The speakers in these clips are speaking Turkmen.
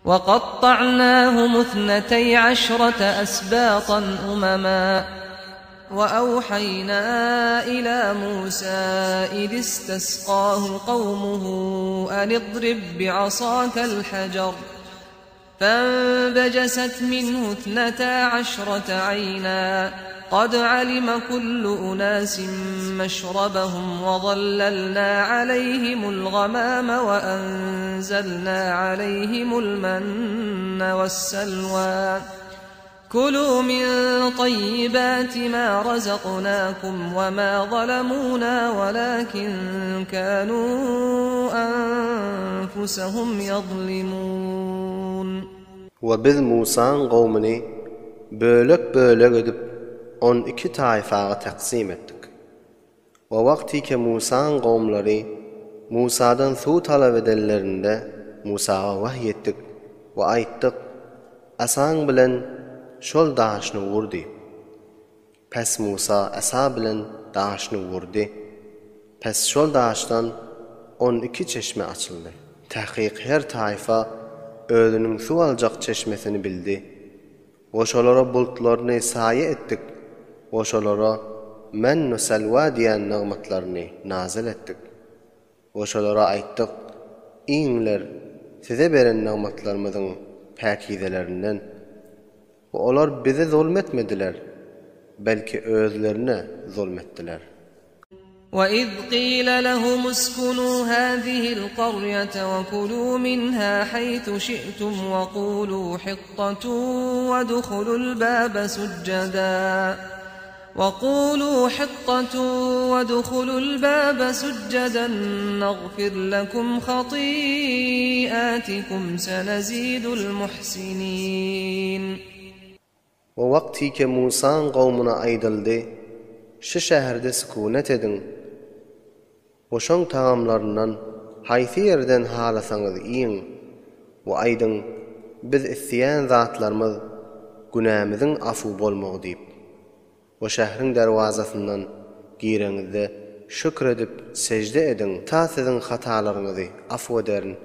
وَقَطَّعْنَاهُمُ اثْنَتَيْ عَشْرَةَ أَسْبَاطًا أُمَمًا وَأَوْحَيْنَا إِلَى مُوسَى إِذِ اسْتَسْقَاهُ قَوْمُهُ أَنِ اضْرِب بِّعَصَاكَ الْحَجَرَ فَانبَجَسَتْ مِنْهُ اثْنَتَا عَشْرَةَ عَيْنًا قَدْ عَلِمَ كُلُّ أُنَاسٍ مَّشْرَبَهُمْ وَظَلَّلْنَا عَلَيْهِمُ الْغَمَامَ وَأَنزَلْنَا عَلَيْهِمُ الْمَنَّ وَالسَّلْوَىٰ كُلُوا مِن طَيِّبَاتِ مَا رَزَقْنَاكُمْ وَمَا ظَلَمُونَا وَلَٰكِن كَانُوا أَنفُسَهُمْ يَظْلِمُونَ. We biz Musaň gowmuny bölek-bölek edip 12 taýfaga taksym etdik. We wagtyke Musaň gowumlary Musadan suw talap edenlerinde Musaga wahyý etdik we aýtdyk, Asaň bilen şol daşny ur diýip. Pes Musa asa bilen daşny urdy. Pes şol daşdan 12 çeşme açyldy. Takyk her taýfa özüniň suw aljak çeşmesini bildi. We şolara bulutlaryny saýa etdik we şolara mennu selwa diýen nygmatlaryny nazyl etdik. We şolara aýtdyk, Iýiňler size beren nygmatlarymyzyň päkizelerinden. We olar bize zulum etmediler, belki özlerine zulum etdiler. وَإِذْ قِيلَ لَهُمُ اسْكُنُوا هَٰذِهِ الْقَرْيَةَ وَكُلُوا مِنْهَا حَيْثُ شِئْتُمْ وَقُولُوا حِطَّةٌ وَادْخُلُوا الْبَابَ سُجَّدًا وَقُولُوا حِطَّةٌ وَادْخُلُوا الْبَابَ سُجَّدًا نَّغْفِرْ لَكُمْ خَطِيئَاتِكُمْ سَنَزِيدُ الْمُحْسِنِينَ. We wagtyke Musaň gowmuna aýdyldy, Şu şäherde sükunet ediň we şoň tagamlaryndan haýsy ýerden halasaňyz iýiň we aýdyň, Biz isleýän zatlarymyz günämiziň afu bolmagy diýip. We şähriň derwazasyndan gireňizde şükür edip sežde ediň, ta siziň hatalaryňyzy afu ederin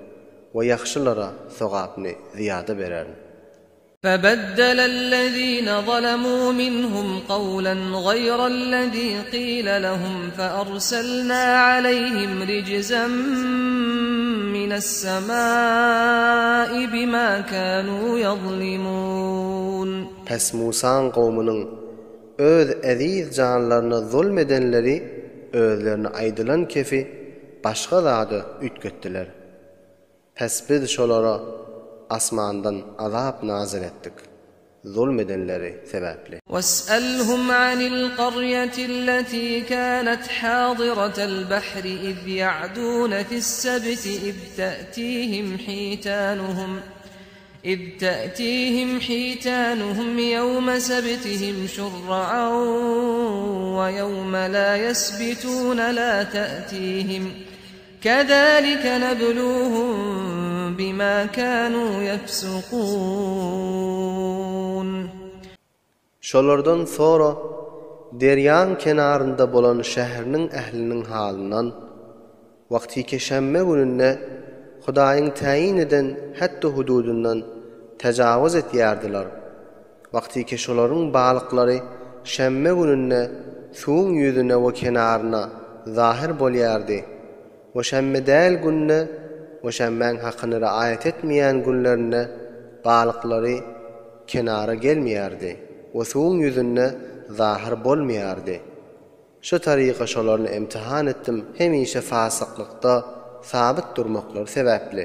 we ýagşylara sogapyny zyýada bererin. فَبَدَّلَ الَّذِينَ ظَلَمُوا مِنْهُمْ قَوْلًا غَيْرَ الَّذِي قِيلَ لَهُمْ فَأَرْسَلْنَا عَلَيْهِمْ رِجْزًا مِنَ السَّمَاءِ بِمَا كَانُوا يَظْلِمُونَ. Pes Musaň gowmunyň öz eziz janlaryna zulm edenleri özlerine aýdylan kefi başga zada üýtgetdiler. Pes biz şolara asmandan azap nazyl etdik, zulm edenleri sebäpli. وَاسْأَلْهُمْ عَنِ الْقَرْيَةِ الَّتِي كَانَتْ حَاضِرَةَ الْبَحْرِ إِذْ يَعْدُونَ فِي السَّبْتِ إِذْ تَأْتِيهِمْ حِيتَانُهُمْ إِذْ تَأْتِيهِمْ حِيتَانُهُمْ يَوْمَ سَبْتِهِمْ شُرَّعًا وَيَوْمَ لَا يَسْبِتُونَ لَا تَأْتِيهِمْ كَذَٰلِكَ نَبْلُوهُم بِمَا كَانُوا يَفْسُقُونَ. Şolardan sora, derýaň kenarynda bolan şäheriniň ähliniň halyndan, wagtyky şenbe gününde Hudaýyň täýin eden hetdi-hududyndan tejawuz etýärdiler. Wagtyky şolaryň balyklary şenbe gününde suwuň ýüzüne we kenaryna zahyr bolýardy we şenbe däl günde we şenbäň hakyny raýat etmeýän günlerinde balyklary kenara gelmeýärdi we suwuň ýüzünde zahyr bolmaýardy. Şu taryka şolaryny imtihan etdim hemişe fasyklykda sabyt durmaklary sebäpli.